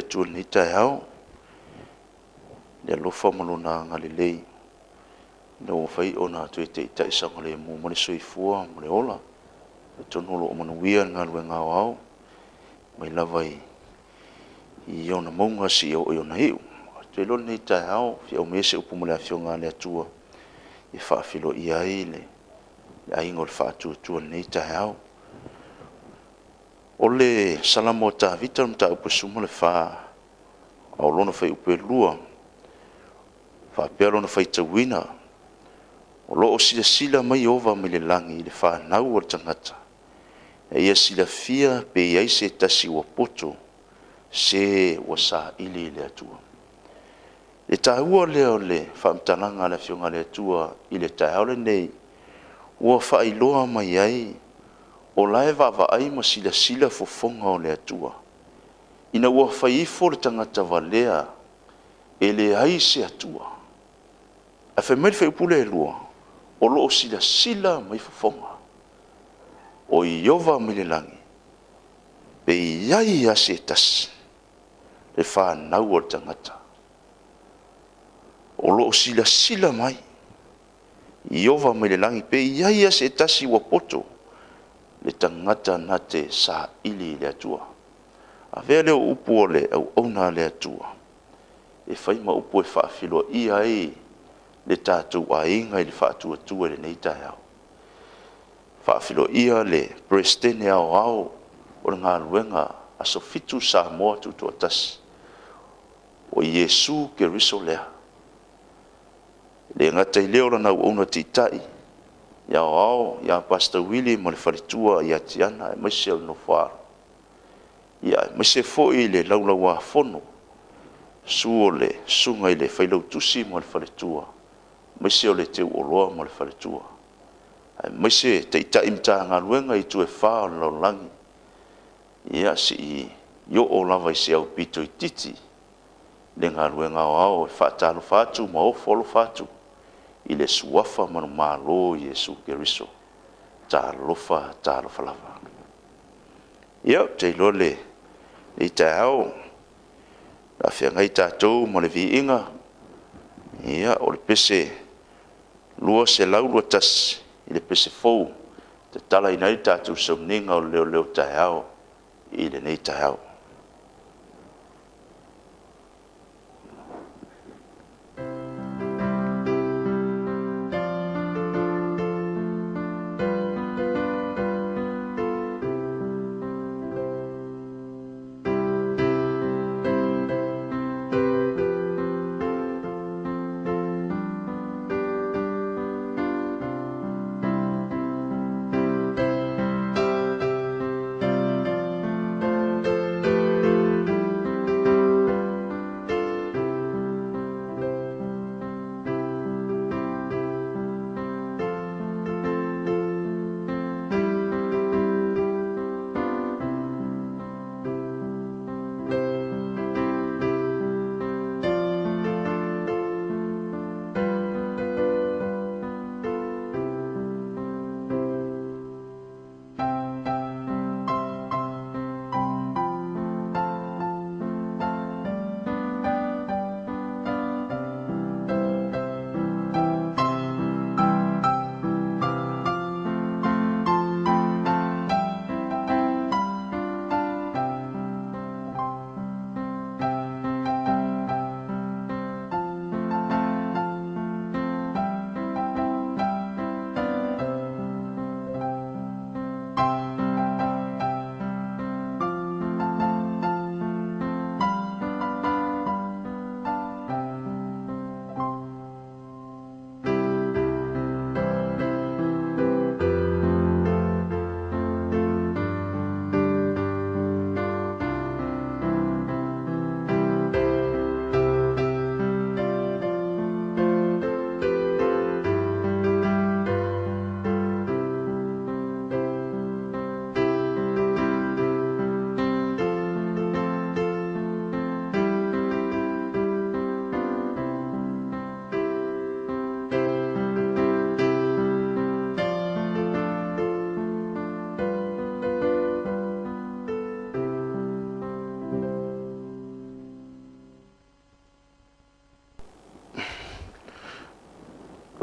Atua i lenei taeao i le alofa ma Lona agalelei ina ua mafai ona toe taitai saogalemu mai le soifua ma le ola. Atonu o lo o manuia le galuega aoao mai lava i ona mauga seia oo i ona iu. Ou te iloa o lenei taeao e fia aumaia se upu ma le Afioga a le Atua e faafiloia ai le Aiga o le Faatuatua i lenei taeao. O le Salamo a Tavita o le Mataupu 14, a o lona fuaiupu e 2, e faapea lona faitauina; “O lo o silasila mai Ieova mai le lagi i le fanau a le tagata, ina ia silafia pe i ai se tasi ua poto, se ua saili i le Atua.” O le taua lea o le faamatalaga a le Afioga a le Atua i le taeao lenei, ua faailoa mai ai o la e vaavaai ma silasila fofoga o le Atua ina ua fai ifo le tagata valea e leai se Atua. Ae fai mai le fuaiupu lea e 2, o lo o silasila mai fofoga o Ieova mai le lagi, pe i ai lava se tasi le fanau a le tagata o lo o silasila mai Ieova mai le lagi pe i ai lava se tasi ua poto, le tagata na te saili i le Atua. Avea lea o upu o le auauna a le Atua e fai ma upu e faafiloia ai le tatou aiga i le Faatuatua i lenei taeao. Faafiloia le Peresetene Aoao o le galuega Aso Fitu Samoa Tutoatasi, o Iesu Keriso lea. E le gata i lea o lana auauna tiitai i aoao ia Pastor Willie ma le faletua ia Tiana aemaise o le nofo a alo, aemaise foi le Laulau-a-Fono, susu o le Susuga i le Failautusi ma le faletua, aemaise o le Teuoloa ma le faletua, aemaise Taitai Matagaluega i itu e fa o le lalolagi, ia seia oo lava i se aupito itiiti le galuega aoao. E faatalofa atu ma ofo alofa atu i le suafa manumalo o Iesu Keriso. Talofa, talofa lava. Ia, ou te iloa o lenei taeao o le a feagai tatou ma le viiga, o le pese 221 i le pese fou e tatalaina ai le tatou sauniga o le leoleotaeao i lenei taeao.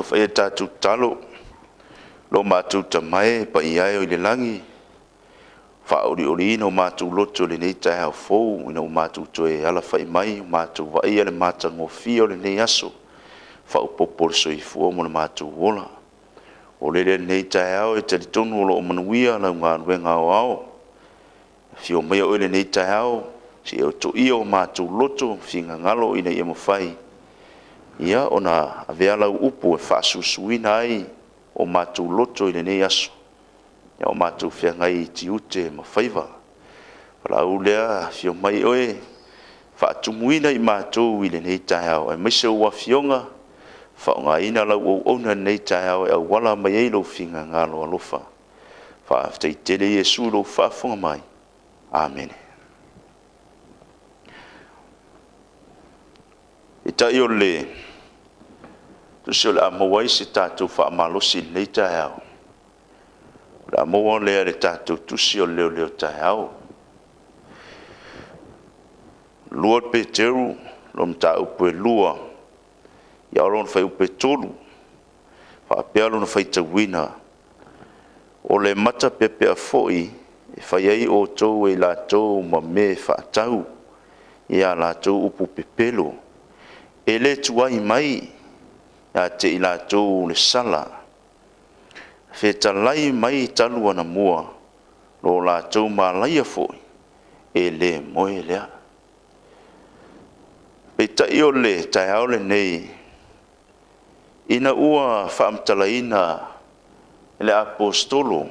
Faia tatou tatalo. Lo matou Tama e, paia e o i le lagi, faauliuliina o matou loto i lenei taeao fou ina ua matou toe alafai mai ma matou vaaia le matagofie o lenei aso, faaopoopo o le soifua ma lo matou ola. O le lenei taeao e talitonu o lo o manuia lau galuega aoao. Afio maia oe i lenei taeao se i e toia o matou loto ma finagalo ina ia mafai ona avea lau upu e faasusuina ai o matou loto i lenei aso, a o matou feagai i tiute ma faiva. Valaau lea, afio mai oe faatumuina i matou i lenei taeao, aemaise ou Afioga, faaaogaina lau auauna i lenei taeao e auala mai ai lou finagalo alofa. Faafetai tele Iesu i lou faafofoga mai. Amene. Peitai o le tusi o le a maua ai se tatou faamalosi i lenei taeao, o le a maua lea i le tatou tusi o le Leoleo Taeao. 2 Peteru lona mataupu e 2 lona fuaiupu e 3, faapea lona faitauina; “O le mata peapea foi e fai ai outou e i latou ma mea faatau ia latou upu pepelo, e le tuai mai ia te i latou le sala, fetalai mai talu anamua, lo latou malaia foi, e le moe lea.” Peitai o le taeao lenei, ina ua faamatalaina e le Aposetolo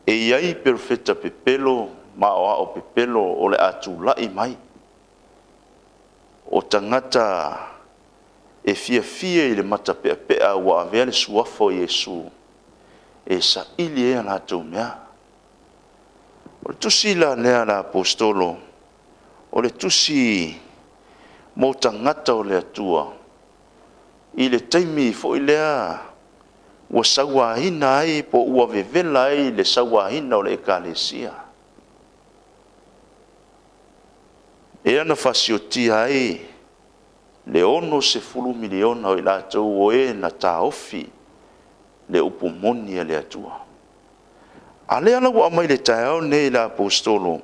e i ai perofeta pepelo ma aoao pepelo o le a tulai mai, o tagata e fiafia i le mata peapea ua avea le suafa o Iesu e saili ai a latou mea. O le tusi la lea a le Aposetolo, o le tusi mo tagata o le Atua i le taimi foi lea ua sauaina ai po ua vevela ai le sauaina o le ekalesia, lea na fasiotia ai le 60 miliona o i latou o e na taofi le upu moni a le Atua. A lea la ua aumai i le taeao lenei e le Aposetolo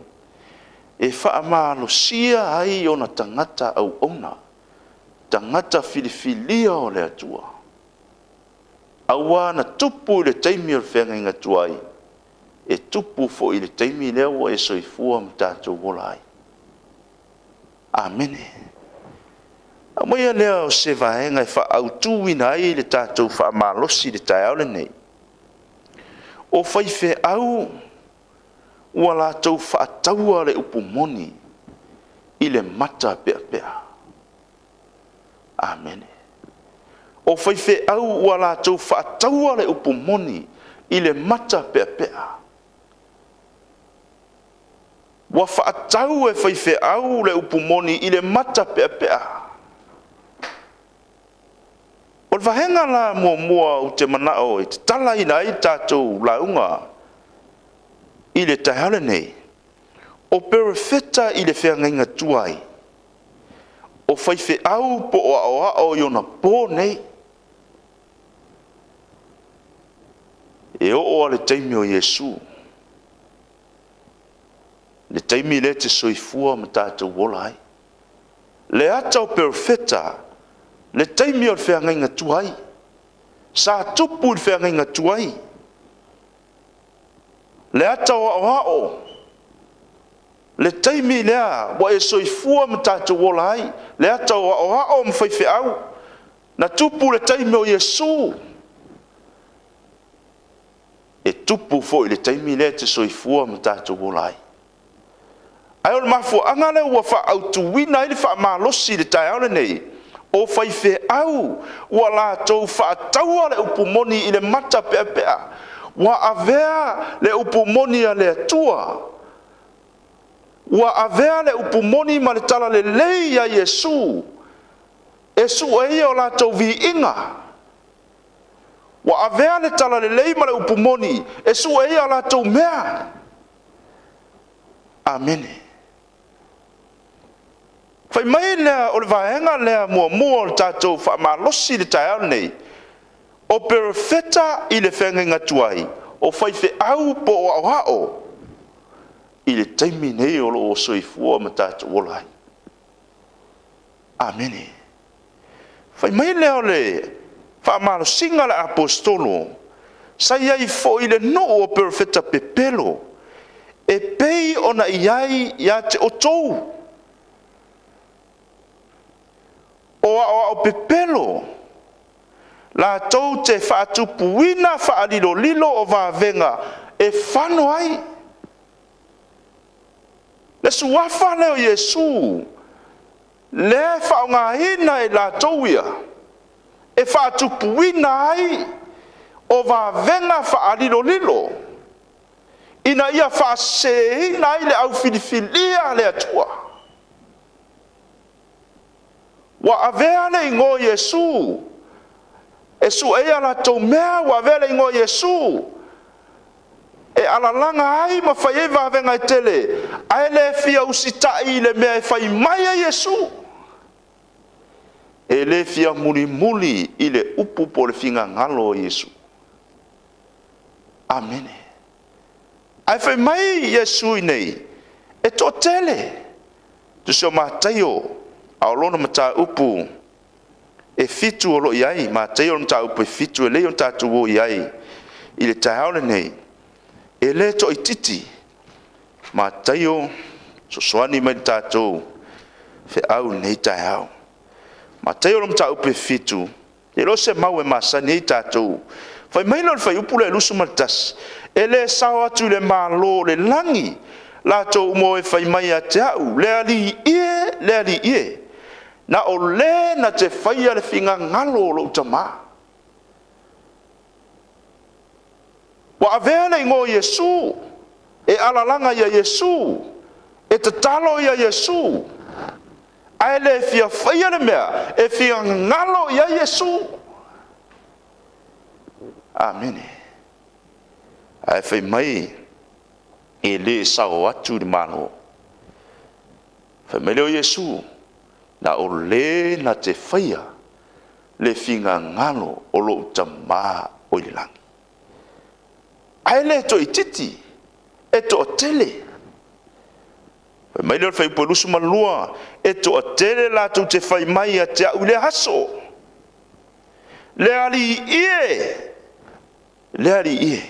e faamalosia ai ona tagata auauna, tagata filifilia o le Atua, aua na tupu i le taimi o le feagaiga tuai, e tupu foi i le taimi lea ua e soifua ma tatou ola ai. Amene. Aumaia lea o se vaega e faaautuina ai le tatou faamalosi i le taeao lenei. O faifeau ua latou faataua le upu moni i le mata peapea. Amene. O faifeau ua latou faataua le upu moni i le mata peapea. Ua faatau e faifeau le upu moni i le mata peapea. O le vaega la muamua ou te manao e tatalaina ai tatou lauga i le taeao lenei, o perofeta i le feagaiga tuai, o faifeau po o aoao i ona po nei. E oo lava i le taimi o Iesu, le taimi lea e te soifua ma tatou ola ai. Le ata o perofeta, le taimi o le feagaiga tuai, sa tupu i le feagaiga tuai, le ata o aoao, le taimi lea ua e soifua ma tatou ola ai, le ata o aoao ma faifeau, na tupu i le taimi o Iesu, e tupu foi i le taimi lea e te soifua ma tatou ola ai. Ae o le mafuaaga lea ua faaautuina ai le faamalosi i le taeao lenei, o faifeau ua latou faataua le upu moni i le mata peapea, ua avea le upu moni a le Atua, ua avea le upu moni ma le talalelei a Iesu e sue ai o latou viiga, ua avea le talalelei ma le upu moni e sue ai a latou mea. Amene. Fai mai lea o le vaega lea muamua o le tatou faamalosi i le taeao lenei, O perofeta i le feagaiga tuai, o faifeau po o aoao i le taimi nei o lo o soifua ma tatou ola ai. Amene. Fai mai lea o le faamalosiga a le aposetolo, sa i ai foi i le nuu o perofeta pepelo, e pei ona i ai ia te outou. O aoao pepelo, latou te faatupuina faalilolilo o vavega e fano ai. Le suafa lea o Iesu, lea e faaaogaina e latou ia, e faatupuina ai o vavega faalilolilo, ina ia faaseseina ai le aufilifilia a le Atua. Ua avea le igoa o Iesu e sue ai latou mea, ua avea le igoa o Iesu e alalaga ai ma fai ai vavega e tele, ae le fia usitai i le mea e fai mai ai Iesu. E le fia mulimuli i le upu po o le finagalo o Iesu. Amene. Ae fai mai Iesu i nei, e toatele. Tusi o Mataio, a o lona mataupu e 7 o lo o i ai, Mataio o le mataupu e 7 e lei o tatou o i ai i le taeao lenei, e le toaititi. Mataio, sosoani mai le tatou feau i lenei taeao. Mataio le mataupu e 7, e le o se mau e masani ai tatou. Fai mai lea o le fuaiupu lea 21, e le sao atu i le Malo o le lagi latou uma e fai mai ia te au, le Alii e, le Alii e, na o le na te faia le finagalo o lou Tama. Ua avea le igoa o Iesu e alalaga ia Iesu, e tatalo ia Iesu, ae le fia faia le mea e fia galo i ai Iesu. Amene. Ae fai mai e le sao atu i le Malo. Fai mai lea o Iesu, na o le na te faia le finagalo o lou Tama o i le lagi. Ae le toaititi, e toatele. Fai mai lea o le fuaiupu 22, e toatele latou te fai mai ia te au i le aso, le Alii e, le Alii e,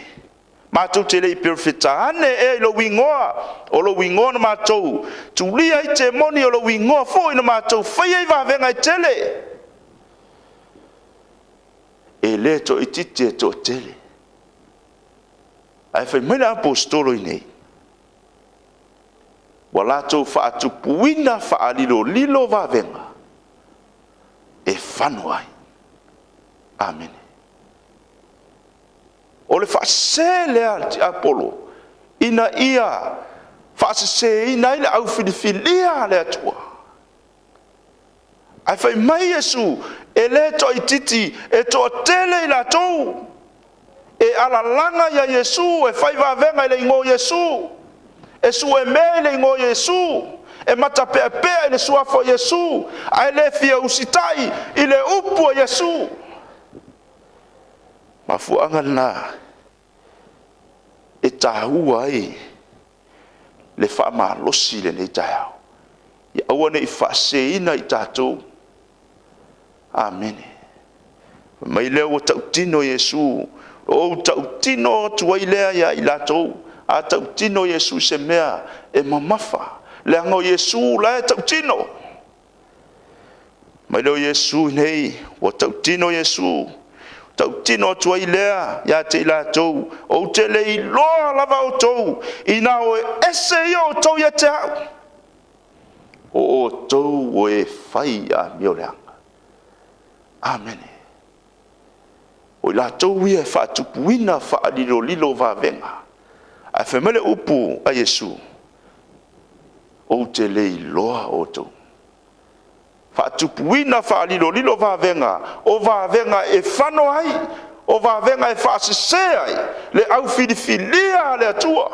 matou te le i perofeta ane ea i lou igoa, o lou igoa na matou tulia ai temoni, o lou igoa foi na matou faia ai vavega e tele. E le toaititi e toatele. Ae fai mai le aposetolo i inei, ua latou faatupuina faalilolilo vavega e fano ai. Amene. O le faasese lea a le tiapolo, ina ia faaseseina ai le aufilifilia a le Atua. Ae fai mai Iesu, e le toaititi, e toatele i latou e alalaga ia Iesu, e fai vavega i le igoa o Iesu, e suemea i le igoa o Iesu, e matapeapea i le suafa o Iesu, ae le fia usitai i le upu a Iesu. Mafuaaga lena e taua ai le faamalosi i lenei taeao, ia aua ne i faaseseina i tatou. Amene. Fai mai lea ua tautino Iesu, o ou tautino atu ai lea ia i latou. A tautino Iesu i se mea, e mamafa, leaga o Iesu la e tautino. Mai lea o Iesu nei, ua tautino Iesu, tautino atu ai lea ia te i latou, ou te le iloa lava outou, ina o ese ia outou ia te au, o outou o e fai amio leaga. Amene. O i latou ia e faatupuina faalilolilo vavega. Ae fai mai le upu a Iesu, ou te le iloa outou. Faatupuina faalilolilo vavega, o vavega e fano ai, o vavega e faasese ai le aufilifilia a le Atua.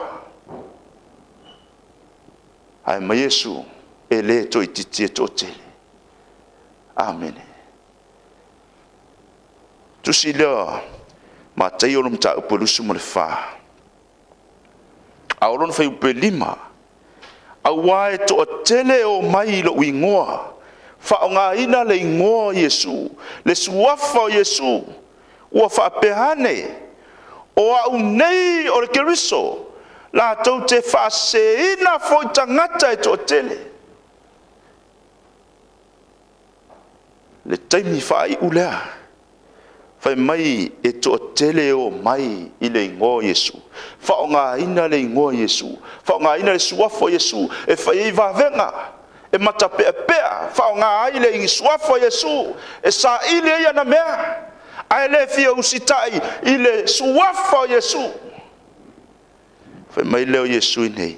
Ae mai Iesu, e le toaitiiti e toatele. Amene. Tusi lea Mataio le mataupu 24. A o lona fuaiupu 5, aua e toatele e omai i lou igoa, faaaogaina le igoa o Iesu, le suafa o Iesu, ua faapea ane, o au nei o le Keriso, latou te faaseseina foi tagata e toatele. Le taimi faaiu lea, fai mai e toatele e omai i le igoa o Iesu, faaaogaina le igoa o Iesu, faaaogaina le suafa o Iesu e fai ai vavega, e matapeapea, faaaoga ai le suafa o Iesu e saili ai ana mea, ae le fia usitai i le suafa o Iesu. Fai mai lea o Iesu nei,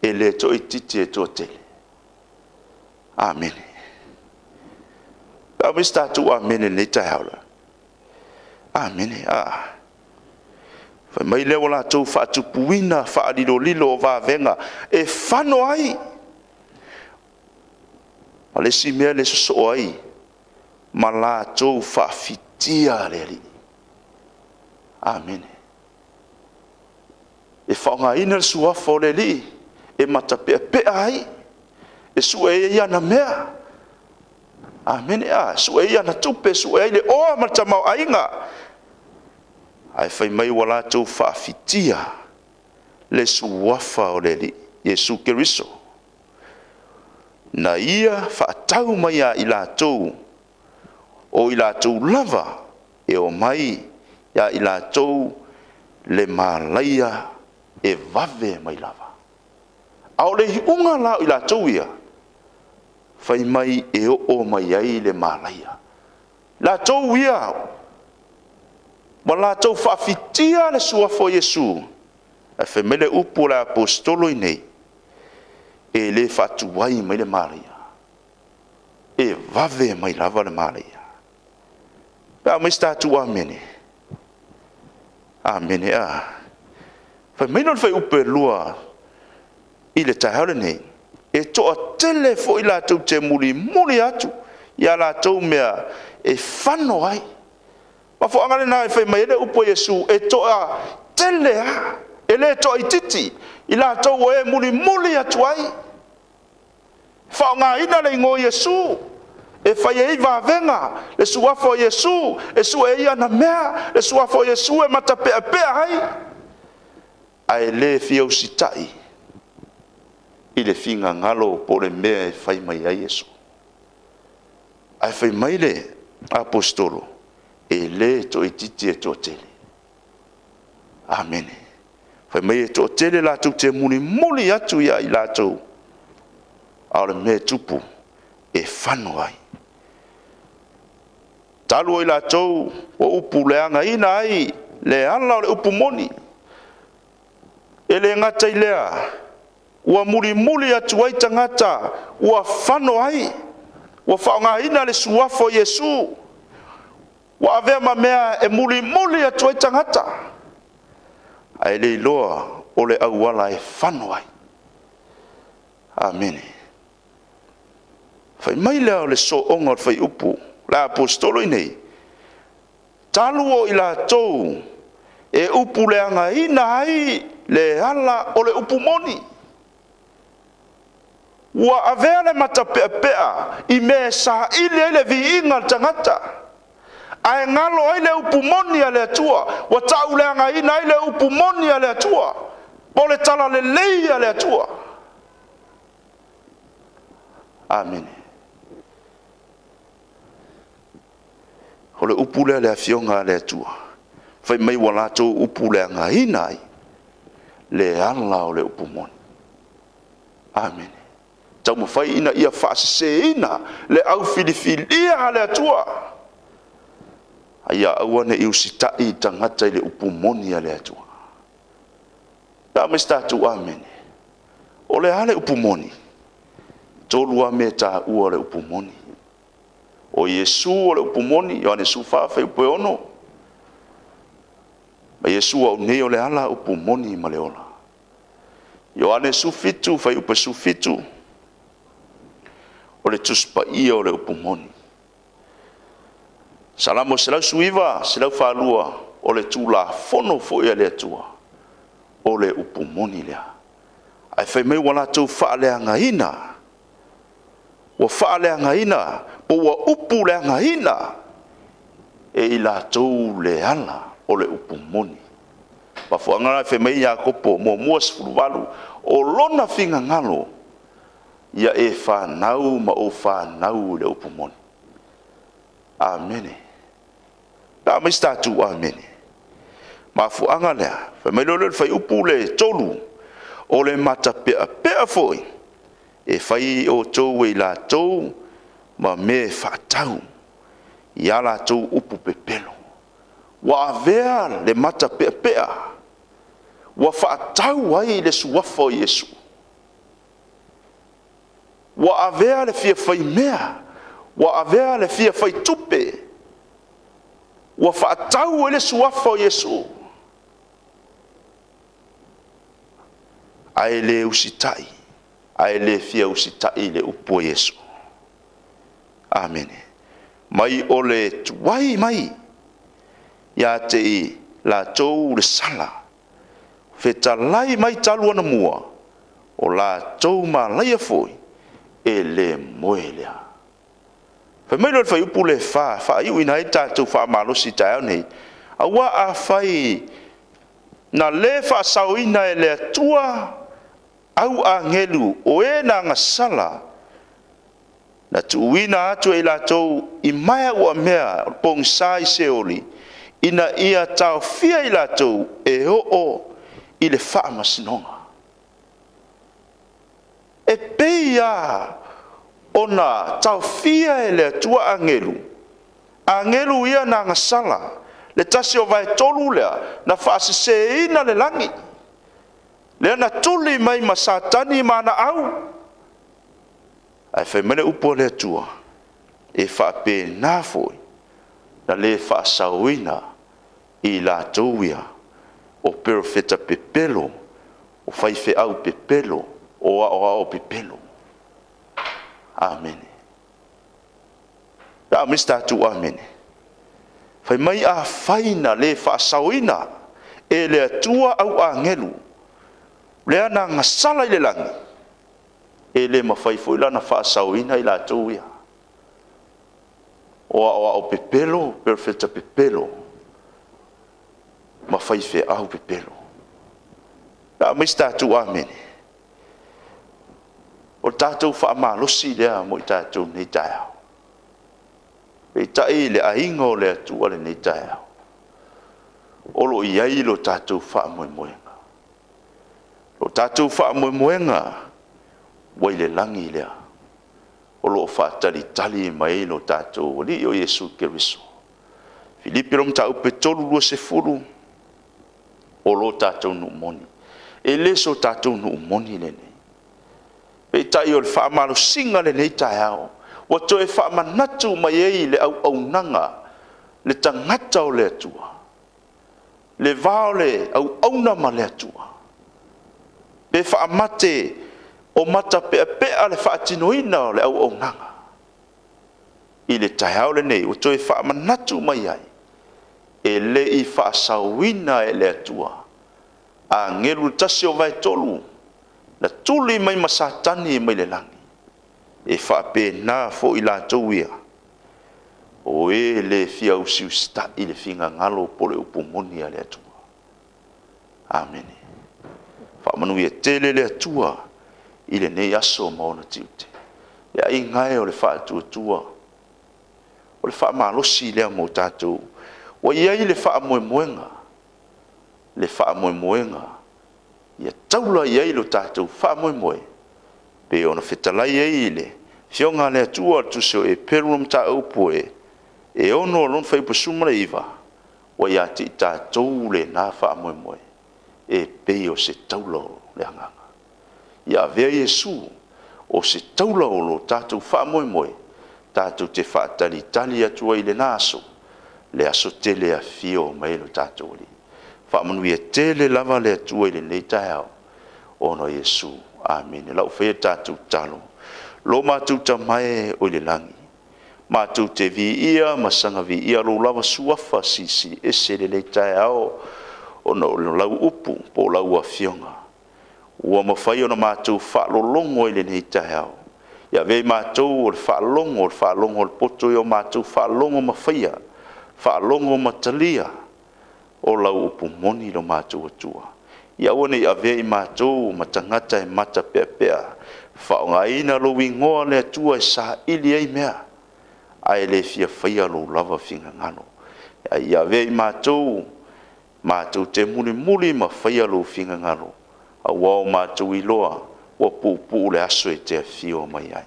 e le toaitiiti e toatele. Amene. Pe a se tatou amene i lenei taeao. Amene. Fai mai lea ua latou faatupuina faalilolilo o vavega e fano ai. O le isi mea lea e sosoo ai ma latou faafitia le Alii. Amene. E faaaogaina le suafa o le Alii e matapeapea ai, e sue ai ana mea. Amene. Sue ai ana tupe, sue ai le oa ma le tamaoaiga. Ae fai mai ua latou faafitia le suafa o le Alii, Iesu Keriso, na ia faatau mai ia i latou, o i latou lava e omai ia i latou le malaia e vave mai lava. A o le iuga la o i latou ia, fai mai e oo mai ai le malaia. Latou ia ua latou faafitia le suafa o Iesu, ae fai mai le upu a le aposetolo nei, e le faatuai mai le malaia, e vave mai lava le malaia. Pe a aumai se tatou amene? Amene. Fai mai lea o le fuaiupu 2 i le taeao lenei, e toatele foi latou te mulimuli atu i a latou mea e fano ai. O le mafuaaga lena e fai mai ai le upu a Iesu, e toatele lava, e le toaitiiti i latou o e mulimuli atu ai, faaaogaina le igoa o Iesu e fai ai vavega, le suafa o Iesu e sue ai ana mea, le suafa o Iesu e matapeapea ai, ae le fia usitai i le finagalo po o le mea e fai mai ai Iesu. Ae fai mai le aposetolo, e le toaitiiti e toatele. Amene. Fai mai e toatele latou te mulimuli atu ia i latou, a o le mea e tupu, e fano ai. Talu o i latou ua upuleagaina ai le ala o le upu moni. E le gata i lea, ua mulimuli atu ai tagata ua fano ai, ua faaaogaina le suafa o Iesu, ua avea ma mea e mulimuli atu ai tagata, ae le iloa o le auala e fano ai. Amene. Fai mai lea o le sooga o le fuaiupu, le aposetolo i inei, talu o i latou e upuleagaina ai le ala o le upu moni, ua avea le matapeapea i mea e saili ai le viiga o le tagata, ae galo ai le upu moni a le Atua, ua tauleagaina ai le upu moni a le Atua, po o le talalelei a le Atua. Amene. O le upu lea a le Afioga a le Atua, fai mai ua latou upuleagaina ai le ala o le upu moni. Amene. Taumafai ina ia faaseseina le au filifilia a le Atua, a ia aua ne i usitai tagata i le upu moni a le Atua. Pe a aumai se tatou amene? O le a le upu moni? E 3 lava mea e taua o le upu moni. O Iesu o le upu moni, Ioane 14 fuaiupu e 6. O Iesu o au nei o le ala, upu moni ma le ola. Ioane 17 fuaiupu e 17, o le Tusi Paia o le upu moni. Salamo 119, 142, o le Tulafono foi a le Atua, o le upu moni lea. Ae fai mai ua latou faaleagaina, ua faaleagaina po ua upuleagaina e i latou le ala o le upu moni. Mafuaaga la fai mai Iakopo 1:18, o lona finagalo ia e fanau ma ou fanau i le upu moni. Amene. Pe a aumai se tatou amene. Mafuaaga lea, fai mai loa lea o le fuaiupu lea e 3, o le matapeapea foi e fai outou e i latou ma mea e faatau ia latou upu pepelo. Ua avea le matapeapea ua faatau ai le suafa o Iesu. Ua avea le fia faimea, ua avea le fia faitupe, ua faatau ai le suafa o Iesu, ae le usitai, ae le fia usitai i le upu a Iesu. Amene. Mai o le tuai mai ia te i latou le sala, fetalai mai talu anamua, o latou malaia foi, e le moe lea. Fai mai lea o le fuaiupu lea e 4 e faaiuina ai le tatou faamalosi i le taeao lenei, aua afai na le faasaoina e le Atua au agelu o e na agasala, na tuuina atu e i latou i maea ua mea o le pogisa i Seoli, ina ia taofia i latou e oo i le faamasinoga. E pei lava ona taofia e le Atua agelu, agelu ia na agasala, le 1/3 lea na faaseseina le lagi, lea na tuli mai ma Satani ma ana au. Ae fai mai le upu a le Atua, e faapena foi ona le faasaoina i latou ia o perofeta pepelo, o faifeau pepelo, o aoao pepelo. Amene. Pe a aumai se tatou amene. Fai mai afai na le faasaoina e le Atua au agelu, lea na agasala i le lagi, e le mafai foi la ona faasaoina i latou ia, o aoao pepelo, perofeta pepelo ma faifeau pepelo. Pe a aumai se tatou amene. O le tatou faamalosi lea mo i tatou i lenei taeao. Peitai le aiga o le Atua i lenei taeao, o lo o i ai lo tatou faamoemoega. O tatou faamoemoega ua i le lagi lea, o lo o faatalitali mai ai lo tatou Alii o Iesu Keriso. Filipi 3:20, o lo tatou nuu moni. E le so tatou nuu moni lenei, peitai o le faamalosiga i lenei taeao, ua toe faamanatu mai ai le auaunaga, le tagata o le Atua, le va o le auauna ma le Atua. Pe faamate o matapeapea le faatinoina o le auaunaga. I le taeao lenei, ua toe faamanatu mai ai, e le i faasaoina e le Atua agelu e 1/3 na tuli mai ma Satani mai le lagi, e faapena foi i latou ia, o e le fia usiusitai i le finagalo po o le upu moni a le Atua. Amene. Faamanuia tele le Atua i lenei aso ma ona tiute. Le aiga e o le faatuatua, o le faamalosi lea mo tatou. Ua i ai le faamoemoega, le faamoemoega ia taula i ai lo tatou faamoemoe, pei ona fetalai ai le Afioga a le Atua i le tusi o Eperu mataupu e 6 lona fuaiupu 19, ua ia te i tatou lena faamoemoe, e pei o se taula o le agaga. Ia avea Iesu o se taula o lo tatou faamoemoe, tatou te faatalitali atu ai i lena aso, le aso tele e afio mai ai lo tatou Alii. Faamanuia tele lava le Atua i lenei taeao ona o Iesu. Amene. O le a ou faia le tatou tatalo. Lo matou Tama e oi le lagi, Matou te viia ma saga viia lou lava Suafa Silisili Ese i lenei taeao, ona o lau upu po o lau Afioga ua mafai ona matou faalologo ai i lenei taeao. Ia avea i matou o le faalogo, o le faalogo a le poto ia o matou faalogo ma faia, faalogo ma talia o lau upu moni lo matou Atua. Ia aua ne i avea i matou ma tagata e matapeapea, faaaogaina lou igoa le Atua e saili ai mea, ae le fia faia lou lava finagalo. Ae ia avea i matou matou te mulimuli ma faia lou finagalo, aua ua matou iloa ua puupuu le aso e te afio mai ai.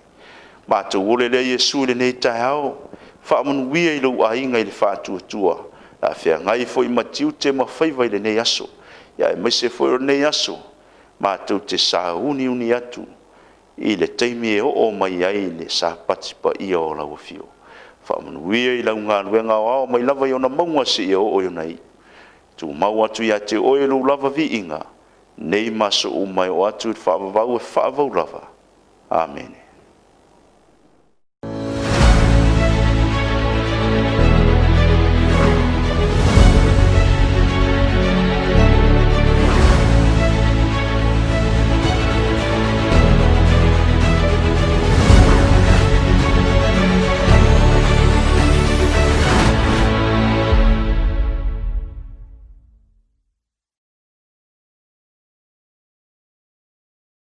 Matou ole lea Iesu i lenei taeao, faamanuia i lou aiga i le Faatuatua, o le a feagai foi ma tiute ma faiva i lenei aso, aemaise foi o lenei aso matou te sauniuni atu i le taimi e oo mai ai le Sapati paia o lau afio. Faamanuia i lau galuega aoao mai lava i ona mauga seia oo i ona iu. Tumau atu ia te oe lou lava viiga nei ma aso uma e oo atu i le faavavau e faavavau lava. Amene.